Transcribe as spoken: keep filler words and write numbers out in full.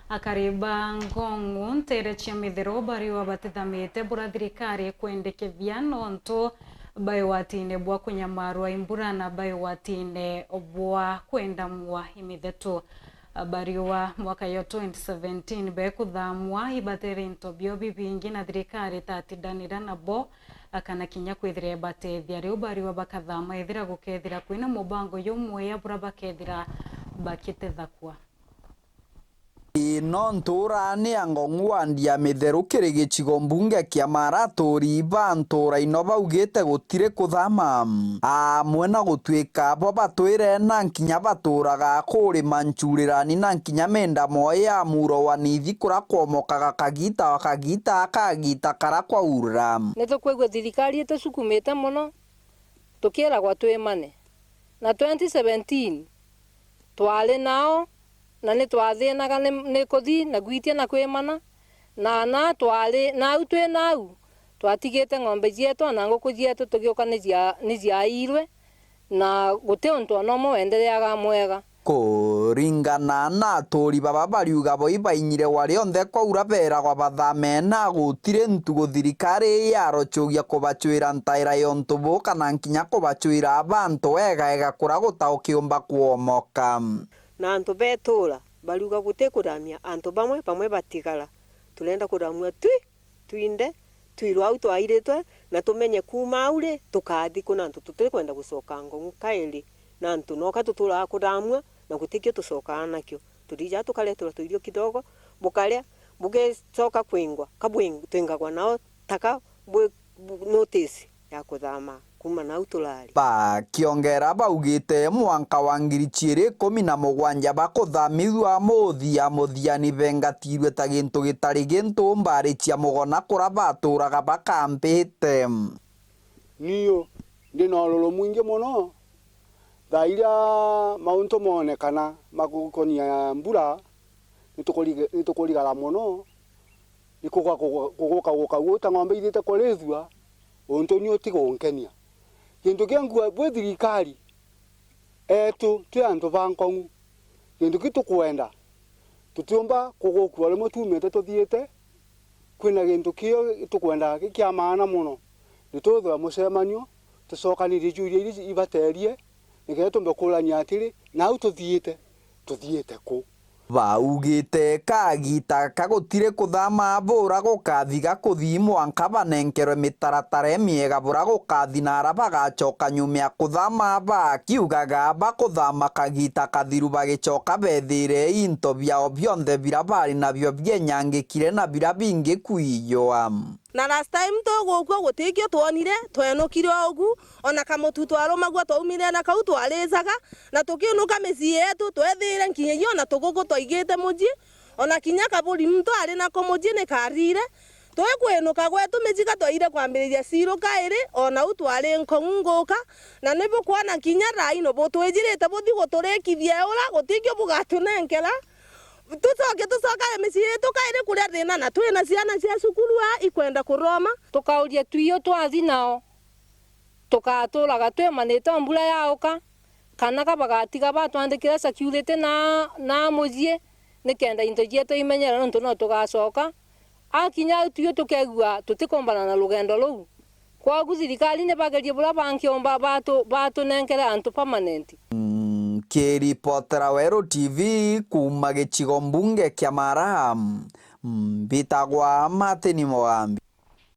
Akari ba Ngong'u nteere cia Mitheru bariwa batithamite bura thirikari ikwendekethia nontu bai watine bwa kunyamarwa i mbura na bai watine bwa kwendamwa i mithetu. Bariwa mwaka yo twenty seventeen bekuthamwa ibatere into bio bibingi na thirikari itatidanira nabo kana kinya kwithira ibatethia. Riu bariwa bakathama ethira gukethira kwina mubango jumwea bura bakethira bakitethakua. Ii no ntuura ni ya Ngong'u wandi ya Mitheru kiri gicigo mbunge kia Mara. Aturi ba ntuura ino baugite gutiri kuthama, amwe na gutwika bo batwire na nkinya batuuraga kuri manchurirani na nkinya menda moe ya muro wa nithi kura kwomokaga kagita o kagita kagita kara kwaura. Ni tukwigua thirikari itucukumite mono, tukiragwa twimane. Na twenty seventeen, twari nao, na ni twathinaga ni, ni kuthi na gwitia na kwimana, na na twari nau twi nau, twatigite ng'ombe cietu, ona nguku cietu tugiuka ni cia, ni ciairwe, na guti untu ona umwe wendereaga mwega. Kuringana na aturi baba bariuga bo ibainyire wa rionthe kwaura beragwa bathame na gutiri ntugo thirikari yarocugia kubacwira ntaira yontu bu kana nkinya kubacwira bantu wega ega kura gutaukiumba kwomoka. Na antu betura bariuga guti kuramia antu bamwe, bamwe batigara. Turenda kuramua twi twinde, twirwe au twairitwe, na tumenye kuuma au ri, tukathi ku, na antu tutikwenda gucoka Ngong'u kairi, na antu noka tuturaga kuthamua, na gutikio tucokaga nakio. Turija tukareterwa tuirio kidogo, bukaria, bugicoka kwingwa, ka bwing-, twingagwa nao, taka bwi, bu-, notice ya kuthama. Kuuma nau turari. Bakiongera baugite mwanka wa ngiri ciiri ikumi na mugwanja bakuthamithua muthia muthia ni bengatirue ta gintu gitari gintu mbari cia mugona kura baturaga bakambite. Niu ndi na ururu mwingi mono thaa iria mauntu moonekana magukonia mbura, nitukuriga-, nitukurigara mono. Ni kuga-, kuga-, kuguka guka guta ng'ombe ithite kurithua, untu ni utigunkenia. Gintu kia ngua bwi thirikari etu twi antu ba Nkong'u, gintu ki tukwenda, tutiumba kugukua rimwe tuumite tuthiite. Kwina gintu kio tukwenda ki kia maana mono, ni twithwe mucemanio, tucokanirie ciuria iria ibaterie, nikenda tumbe kurania atiri, nau tuthiite, tuthiite ku? Baugite kagita ka gutiri kuthama bura gukathi ga kuthi mwanka banenkerwe mitaratara imiega bura gukathi na ara bagacoka nyuma ya kuthama, bakiugaga bakuthama kagita kathiru bagicoka bethire into biao bionthe bira bari nabio bienyangikire na bira bingi kwijwa. Na last time tugukua gutikio twonire, twenukire o ugu, ona kamutu twarumagua twaumire na kau twaricaga, na tukiunuka micii yetu, twethire nkinyagia ona tuguku twaigite mucii, ona kinya kaburi muntu ari nako mucii ni karire. Twikwinuka gwetu micii ka twaire kwambiriria ciiru kairi, o nau twari Nkong'u nguka, na ni bukwona kinya thaa ino butwijirite buthi guturikithia ura gutikio bugatunenkera. Tucoke tucokere micii yetu kairi kuria thina, na twina ciana cia cukuru aa ikwenda kuroma. Tukauria twio twathi nao, tukaturaga twimanite o mbura yauka, kana ka bagatiga batwandikira security na, na mucii, nikenda into cietu imenyere, nontu no tugacoka. Akinya au twio tukegua tutikumbana na rugendo ruu. Kwogu thirikari ni bagerie buria bangiumba batu-, batunenkere antu permanent. Nkiripotera Weru T V kuuma gicigo mbunge kia Mara, mbitagwa Martin Mugambi.